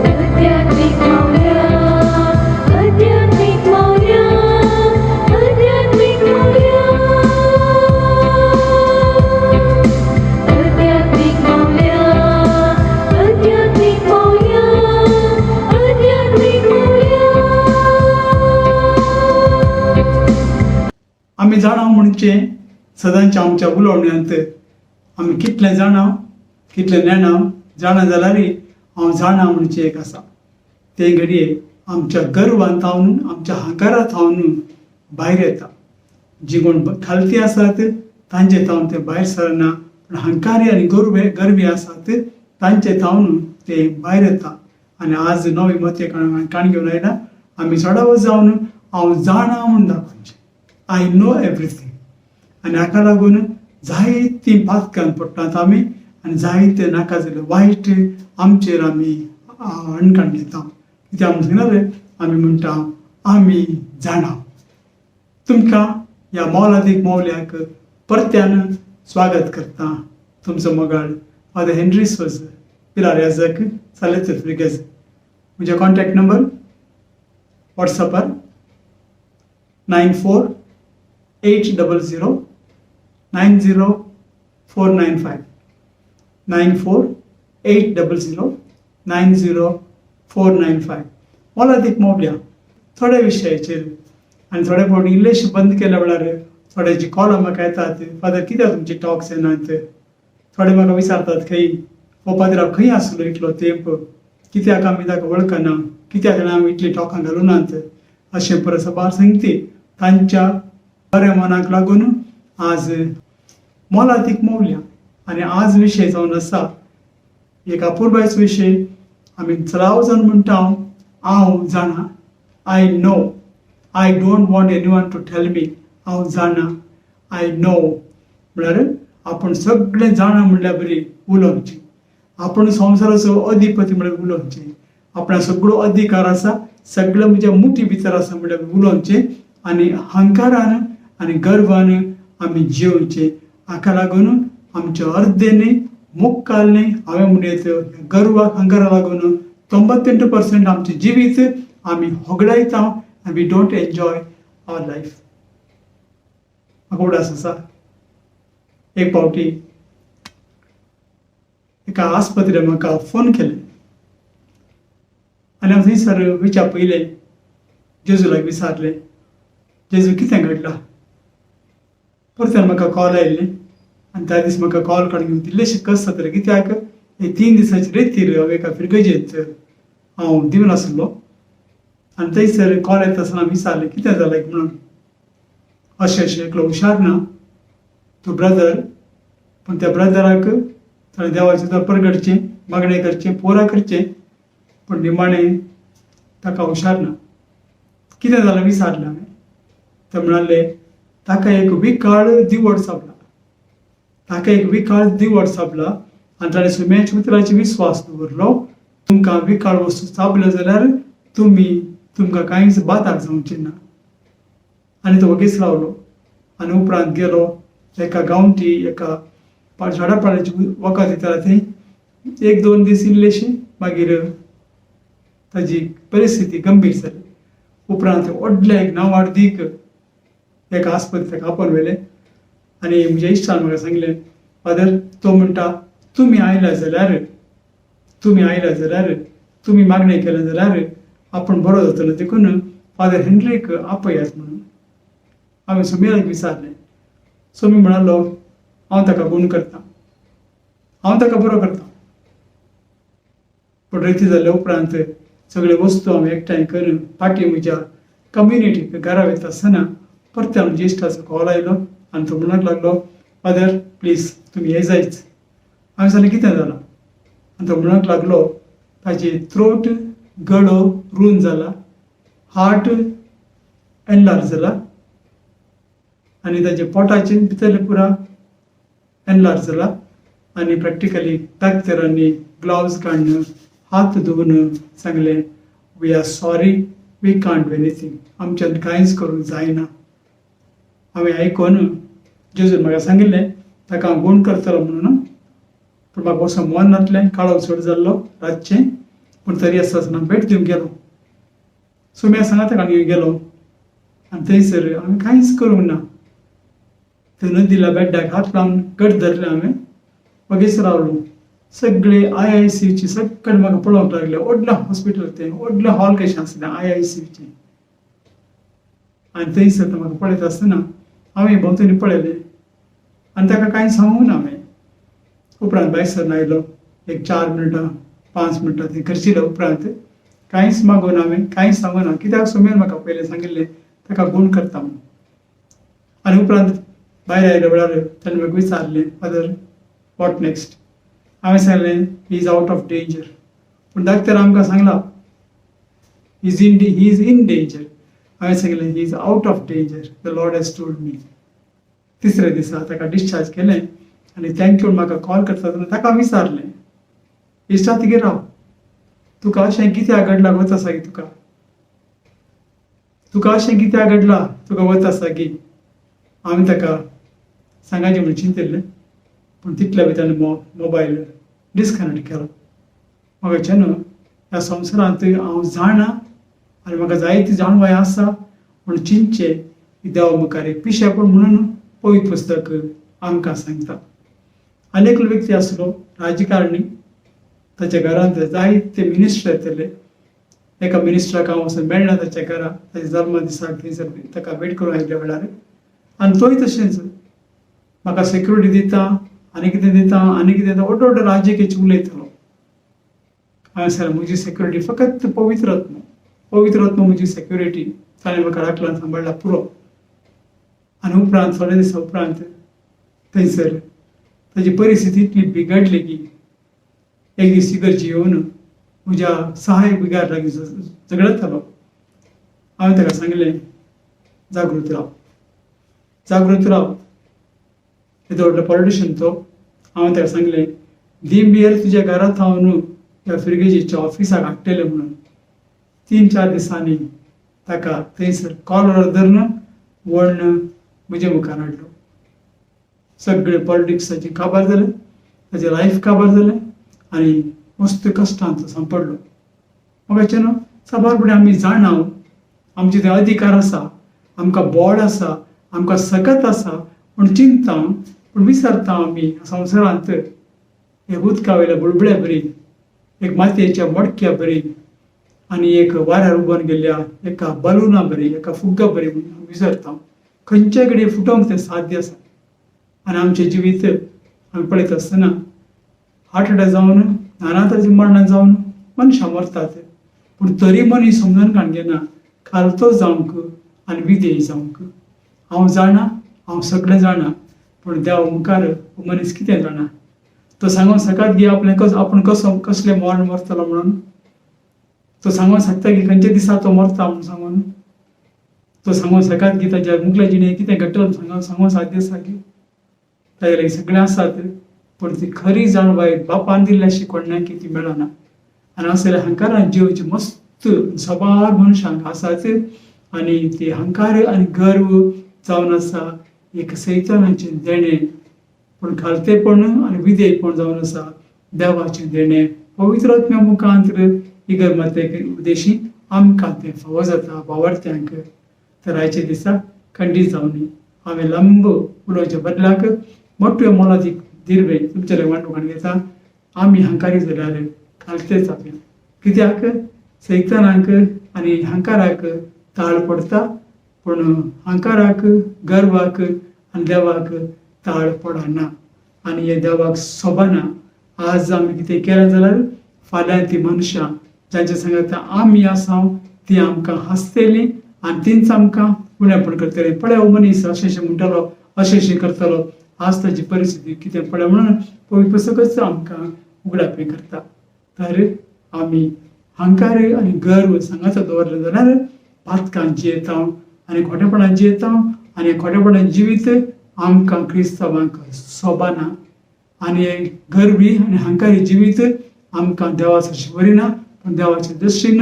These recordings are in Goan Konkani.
आध्यात्मिक मावल्या, आध्यात्मिक मावल्या, आध्यात्मिक मावल्या, आध्यात्मिक मावल्या, आध्यात्मिक मावल्या, आध्यात्मिक मावल्या. आमी जाणा म्हणचे सदांच्या आमच्या उलोवण्यांत आमी कितलें जाणा, कितलें नेणा. जाणा जाल्यार हांव जाणा म्हणचें एक आसा, तें घडये आमच्या गर्वान थावन, आमच्या हंकारा थावन भायर येता. जी कोण खालती आसात तांचे थावन तें भायर सरना, पूण हंकारी आनी गर्वी आसात तांचे थावन तें भायर येता. आनी आज नवी मते काण घेवन आयला. आमी चडावत जावन हांव जाणा म्हूण दाखोवचें, I know everything. आनी हाका लागून जायतीं पातकां पडटात आमी आनी जायते नाका जाल्ले वायट आमचेर आमी अणकाण घेता. कित्याक आमी सांगणार, आमी म्हणटा आमी जाणा. तुमकां ह्या मोलादीक मौल्याक परत्यान स्वागत करता तुमचो मोगाळ फादर हेनरी सोज, पिलार याजक, सालेत फ्रिगेज. म्हजे कॉन्टॅक्ट नंबर वॉट्सॅपार 9480090495, 9480090495. मोलादीक मोबल्या थोड्या विशयाचेर आनी थोडे फावटी इल्लेशे बंद केल्या वेळार थोड्याची कॉलां म्हाका येतात, फादर, कित्याक तुमचे टॉक्स येनात? थोडे म्हाका विचारतात, खंय हो पाद्राव, खंय आसलो इतलो तेंप? कित्याक आमी ताका वळखना? कित्याक जाणा आमी इतली टॉकां घालुनात? अशें परत साबार सांगती. तांच्या बऱ्या मनाक लागून आज मोलादीक मोवल्या. आनी आज विशय जावन आसा एक अपुरबायचो विशय. आमी चडाव जावन म्हणटा हांव जाणा, I know. I don't want anyone to tell me हांव जाणा. I know म्हळ्यार आपूण सगळें जाणा म्हणल्यार बरी उलोवची. आपूण संवसाराचो अधिपती म्हळ्यार उलोवचें. आपणा सगळो अधिकार आसा, सगळें म्हज्या मुठी भितर आसा म्हणल्यार उलोवचें. आनी अहंकारान आनी गर्वान आमी जियोवचें. हाका लागून आमच्या अर्दे न्ही, मुक्काल न्ही, हांवें म्हणयत, गर्वाक अहंकारा लागून 98% आमचें जिवीत आमी होगडायता आनी we don't enjoy our life. म्हाका उडास आसा, एक फावटी एका आस्पत्रेर म्हाका फोन केलें आनी हांव थंयसर विचार पयलें जेजूलाक विचारलें, जेजू, कितें घडलां? परत्यान म्हाका कॉल आयिल्लें आनी त्या दीस म्हाका कॉल काडून घेवन इल्लेशें कस जातलें, कित्याक हे 3 दिसांची रेतीर हांव एका फिरगजेंत हांव दिवन आसलो. आनी थंयसर कॉल येता आसतना विचारलें, कितें जालें म्हणून. अशें अशें, एकलो हुशार ना तो ब्रदर, पूण त्या ब्रदराक ताणें देवाचें तर परगटचें, मागणें करचें, पोरा करचें, पूण निमाणें ताका हुशार ना. कितें जालें विचारलें हांवें. ते म्हणाले, ताका एक विकाळ दिवड चाबला, ताका एक विकाळ दिवड चाबला आनी ताणें सुम्याच्या उतराचेर विस्वास दवरलो. तुमकां विकाळ वस्तू चाबल्यो जाल्यार तुमी तुमकां कांयच बादाक जावचें ना. आनी तो वगीच रावलो आनी उपरांत गेलो एका गांवठी एका झाडा पाल्याची वखद दिताले थंय. एक दोन दीस इल्लेशी, मागीर ताजी परिस्थिती गंभीर जाली. उपरांत व्हडल्या एक नांवाडदीक एका आस्पत्रेक ताका आपोवन व्हेलें. आनी म्हज्या इश्टान म्हाका सांगलें, फादर, तो म्हणटा, तुमी आयल्या जाल्यार, तुमी आयल्या जाल्यार, तुमी मागणें केलें जाल्यार आपूण बरो जातलो, देखून फादर हेनरीक आपयात म्हणून. हांवें सुमीराक विचारलें. सोमी म्हणालो, हांव ताका गूण करता, हांव ताका बरो करता. पूण रेती जाल्या उपरांत सगळे वस्तू हांव एकठांय करून फाटीं म्हज्या कम्युनिटीक घरा वयता आसतना परत्यान म्हज्या इश्टाचो कॉल आयलो आनी तो म्हणूंक लागलो, फादर, प्लीज तुमी ये जायच. हांवें सांगलें, कितें जालां? आनी तो म्हणूंक लागलो, ताजी थ्रोट, गळो रूंद जाला, हार्ट एनलार्ज जाला आनी ताजे पोटाचे भितरले पुरा एनलार्ज जाला. आनी प्रॅक्टिकली डॉक्टरांनी ग्लोव्स काडून, हात धुवन सांगलें, we are sorry, we can't do anything. आमच्यान कांयच करूंक जायना. हांवें आयकोन जेजून म्हाका सांगिल्लें ताका हांव गूण करतलो म्हणून. पूण म्हाका वचोंक मन नासलें, काळोख चड जाल्लो रातचें, पूण तरी आसतना भेट दिवंक गेलो. सोम्या सांगाता आमी गेलो आनी थंयसर आमी कांयच करूंक ना. थंय नदीला बेड्डाक हात लावन घट धरलें हांवें, वगीच रावलो. सगळे I I C यूची सगळे म्हाका पळोवंक लागले. व्हडलें हॉस्पिटल तें, व्हडलें हॉल कशें आसलें I I C यूचें. आनी थंयसर तो म्हाका पळयता आसतना हांवें भोंवतणी पळयलें आनी ताका कांय सांगूंक ना हांवें. उपरांत भायर सरन आयलो. एक 4 मिनटां 5 मिनटां थंय खर्चिल्या उपरांत कांयच मागूना हांवें, कांयच सांगूना, कित्याक सोम्यान म्हाका पयलें सांगिल्लें ताका गूण करता म्हूण. आनी उपरांत भायर आयल्या वेळार ताणें म्हाका विचारलें, फादर what next? हांवें सांगलें, he is out of danger. पूण डाक्टर आमकां सांगला he is in danger. हांवें सांगलें, he is out of danger, the Lord has told me. तिसऱ्या दिसा ताका डिस्चार्ज केलें आनी thank you म्हाका कॉल करता तेन्ना ताका विचारलें, इश्टा तिगेर राव, तुका अशें कित्याक घडलां वच आसा की तुका, तुका अशें कित्याक घडलां तुका वच आसा की? हांवें ताका सांगाचें म्हूण चिंतिल्लें, पूण तितल्या भितर ताणें मोबायल डिस्कनॅक्ट केलो. म्हाका चेन्नू ह्या संवसारांत हांव जाणा आनी म्हाका जायती जाणवाय आसा म्हूण चिंतचें की देवा मुखार एक पिशेपण म्हणून पवित्र पुस्तक आमकां सांगता. आनी एकलो व्यक्ती आसलो राजकारणी, ताच्या घरांत जायते मिनिस्टर येतले. एका मिनिस्टराक हांव वचून मेळना ताच्या घरा, ताच्या जल्मा दिसाक थंयसर ताका भेट करून आयिल्ल्या वेळार. आनी तोय तशेंच म्हाका सेक्युरिटी दिता आनी कितें दिता आनी कितें दिता, व्हड व्हड राजकीय उलयतालो. हांवें सांगलें, म्हजी सेक्युरिटी फकत पवित्र आत्मो, पवित्र आत्मो म्हजी सेक्युरिटी, ताणें म्हाका राखला सांबाळ्ळा पुरो. आनी उपरांत थोड्या दिसां उपरांत थंयसर ताजी परिस्थिती इतली बिगडली की एक दीस इगर्जी येवन म्हज्या सहायक बिगार लागीं झगडतालो. हांवें ताका सांगलें, जागृत राव, जागृत राव. येदो व्हडलो पॉलिटिशन तो. हांवें ताका सांगलें, दिंबेर तुज्या घरांत हांव न्हू त्या फिर्गेजीच्या ऑफिसाक हाडटलें म्हणून. 3-4 दिसांनी ताका थंयसर कॉलर धरून वळण म्हजे मुखार हाडलो. सगळे पॉलिटिक्साचें काबार जालें, ताचें लायफ काबार जालें आनी मस्त कश्टांत तो सांपडलो. म्हाका न्हू साबार फुडें आमी जाणा, आमचे ते अधिकार आसा, आमकां बोड आसा, आमकां सकत आसा म्हूण चिंतता, पूण विसरता आमी संवसारांत एक उदका वयल्या बुळबुळ्या बरी, एक मातयेच्या मडक्या बरी आनी एक वाऱ्यार उबोन गेल्ल्या एका बलुना बरी, एका फुग्गा बरी म्हूण विसरता. खंयच्या कडेन फुटोवंक तें साध्य आसा. आनी आमचें जिवीत आमी पळयत आसतना हार्ट अटॅक जावन, नाना तरेचीं मरणां जावन मनशां मरतात, पूण तरी मनीस समजून काण घेना खालतो जावंक आनी विदेश जावंक. हांव जाणा, हांव सगळें जाणा, पूण देवा मुखार मनीस कितें जाणा? तो सांगूंक शकत की आपणें आपूण कसो कसलें मरण मरतलो म्हणून? तो सांगूंक शकता की खंयच्या दिसा तो मरता म्हणून सांगून? तो सांगूंक शकत की ताच्या मुखल्या जिणें कितें घडटलें सांगूंक साध्य आसा की? ताजे लागीं सगळें आसात, पूण ती खरी जाणवाय बापान दिल्ल्या शिकवण की ती मेळना. आनी असल्या हंकारान जिवची मस्त सबार मनशांक आसात आनी ती हंकार आनी गर्व जावन आसा एक सैतानाचें देणें, पूण खालतेपण आनी विधेयपण जावन आसा देवाचें देणें. पवित्र आत्म्या मुखांत इगर मातेक उद्देशी आमकां तें फावो जाता बावडत्यांक. तर आयच्या दिसा खंडीत जावनी हांवें लांब उलोवच्या बदलाक मोट्यो मोलादीक दिर्वे तुमच्या लागीं वांटूंक घेता. आमी हंकारी जाल्यार खालते जातले, कित्याक सैतानाक आनी हंकाराक ताळ पडटा, पूण हंकाराक, गर्वाक आनी देवाक ताळ पडना आनी हे देवाक सोबना. आज आमी कितें केलें जाल्यार फाल्यां ती मनशां जांच्या सांगाता आमी आसा ती आमकां हांसतलीं आनी तींच आमकां उणेपण करतलीं. पळय हो मनीस अशें अशें म्हणटालो, अशें अशें करतलो, आज ताची परिस्थिती कितें पळय म्हणून पवित्र पुस्तकच आमकां उगडापें करता. तर आमी हंकार आनी गर्व सांगाता दवरलें जाल्यार पातकां जियेता आनी खोटेपणान जियेता आनी खोटेपणान जिवीत आमकां क्रिस्तांवांक सोबाना. आनी गर्वी आनी हंकारी जिवीत आमकां देवाचो वरिना, पूण देवाचे दृश्टीन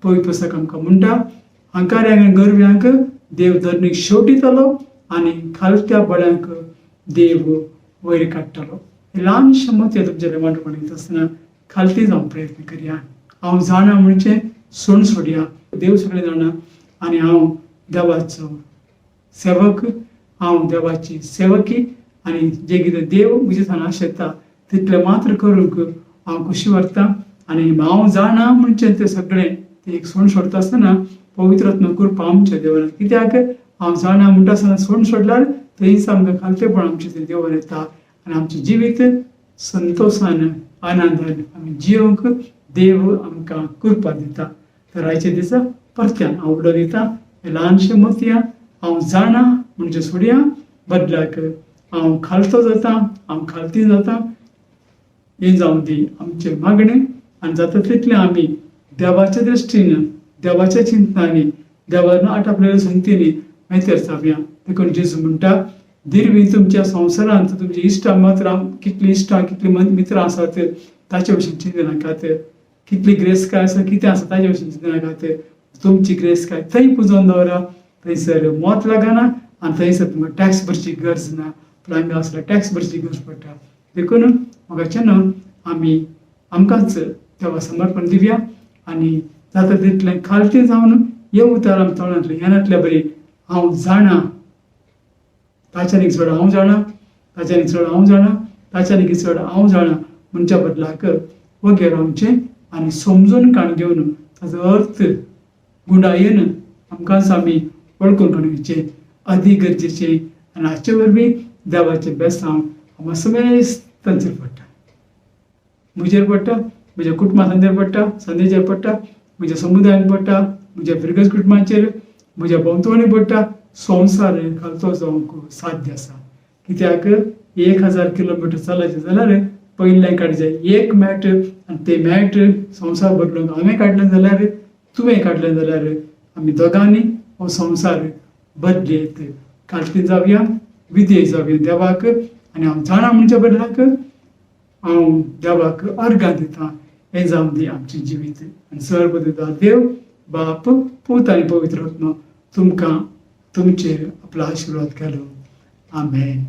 पवित्र पुस्तक आमकां म्हणटा हंकाऱ्यांक आनी गर्व्यांक देव धरणीक शेवटितलो आनी खालत्या बळ्यांक देव वयर काडटलो. हें ल्हानशें मत तुमच्या लेमांट येता आसतना खालती जावंक प्रयत्न करया. हांव जाणा म्हणचें सोण सोडया. देव सगळें जाणा आनी हांव देवाचो सेवक, हांव देवाची सेवकी आनी जें कितें देव म्हजे थान आशेता तितलें मात्र करूंक हांव खोशी व्हरता. आनी हांव जाणा म्हणचें तें सगळें तें एक सोण सोडटा आसतना पवित्र आत्मा कृपा आमच्या देवान. कित्याक हांव जाणा म्हणटा आसतना सोण सोडल्यार थंयच आमकां खालतेपण आमचें तें देवान येता आनी आमचें जिवीत संतोशान आनंदान आमी जियोंक देव आमकां कृपा दिता. तर आयच्या दिसा परत्यान हांव उलो दिता हें ल्हानशें मोतयां हांव जाणा म्हणजे सोडया बदलाक हांव खालतो जाता, हांव खालती जाता. हें जावं दी आमचें मागणें आनी जाता तितलें आमी देवाच्या दृश्टीन, देवाच्या चिंतनांनी, देवान आटापलेल्या संगतींनी मेतेर जावया. देखून जेजू म्हणटा, दिरवी तुमच्या संवसारांत तुमची इश्टां मात्रां कितलीं इश्टां कितलीं मित्रां आसात ताचे भशेन चिंतनाकात, कितली ग्रेसकाय आसा कितें आसा ताचे भशेन चिंतनाकात. तुमची ग्रेसकाय थंय पुजोवन दवरा, थंयसर मौत लागना आनी थंयसर तुमकां टॅक्स भरची गरज ना. पूण हांगा आसल्यार टॅक्स भरची गरज पडटा. देखून म्हाका न्हू आमी आमकांच देवा समर्पण दिवया आनी जाता तितलें खालतें जावन हे उतार आमी तोंडांतलें येनातल्या बरी हांव जाणा ताच्यानीक चड हांव जाणा, ताच्यानीक चड हांव जाणा, ताच्यानीक चड हांव जाणा म्हणच्या बदलाक वगेर रावचें आनी समजून काण घेवन ताचो अर्थ गुंडायेन आमकांच आमी वळखून काडून घेवचें अदी गरजेचें. आनी हाचे वरवीं देवाचें बेसांव आमकां समेस्तांचेर पडटा, म्हजेर पडटा, म्हज्या कुटुंबा संदेर पडटा, संदेचेर पडटा, म्हज्या समुदायान पडटा, म्हज्या फिरगज कुटुंबाचेर, म्हज्या भोंवतणी पडटा. संवसार खालतो जावंक साध्य आसा. कित्याक 1000 किलोमिटर चलायचें जाल्यार पयलें काडचें एक मॅट आनी तें मॅट संवसार बदलूंक हांवें काडलें जाल्यार, तुवें काडलें जाल्यार आमी दोगांनी हो संवसार बदलेत. खालती जावया, विधेय जावया देवाक आनी हांव जाणा म्हणच्या बदलाक हांव देवाक अर्गां दिता. हें जावं दी आमचें जिवीत. आनी सर्व देव बाप पूत आनी पवित्र आत्मा तुमकां तुमचेर आपलो आशिर्वाद घालूं. आमेन.